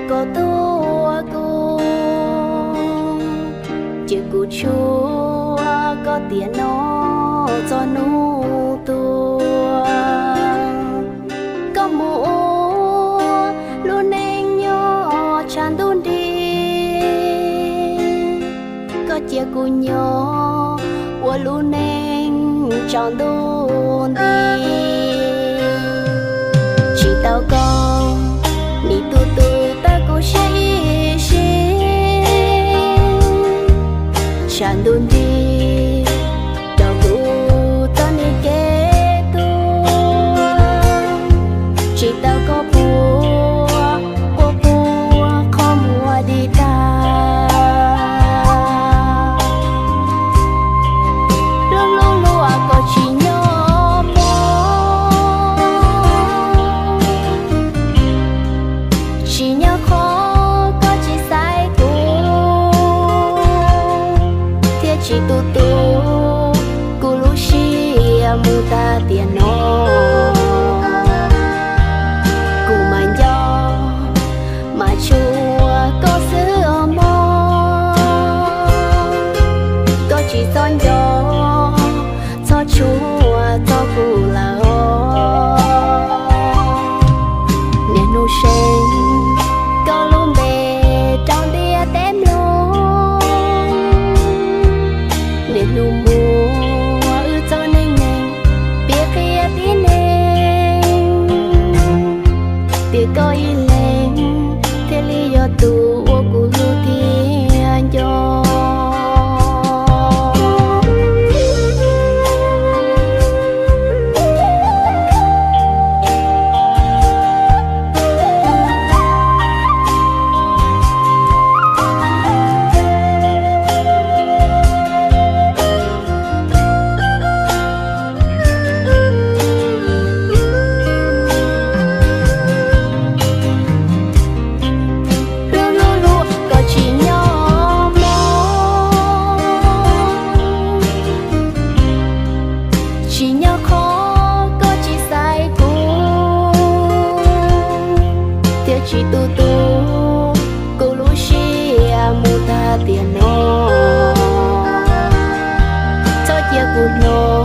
Koj tuaj kuv, ces kuv tshuav koj tiam no txog hnub tuag. Koj mus ua lub neej nyob tshav ntuj nti, koj cia kuv nyob ua lub neej tsaus ntuj nti. Tsis tau koj, nim tus tus tawb kuv siab ib sim, tshav ntuj nti rau kuv txoj niag kev tuag. Tsis tau koj puag, quaj puag qhov muag di tag. Hlub hlub hlub koj tsis nyob hmo, tsis nyob qhov koj tsis xaiv kuv, thiab tsis tu tu kuv lub siab mus tag tiam no. Kuv mas nco mas tshua koj xwb os mog, koj tsis txhob nco txhob tshua txog kuv lawm os. Niaj hnub seev koj lub npe rau ntiaj teb mloog, niaj hnub muab wb txoj neej neeg piav qhia tib neeg, tias koj ib leeg thiaj li yog tus uas kuv hlub thiab nco. Hlub hlub hlub koj tsis nyob hmo, tsis nyob qhov koj tsis xaiv kuv, thiab tsis tu tu kuv lub siab mus tag tiam no. Txhob cia kuv hnov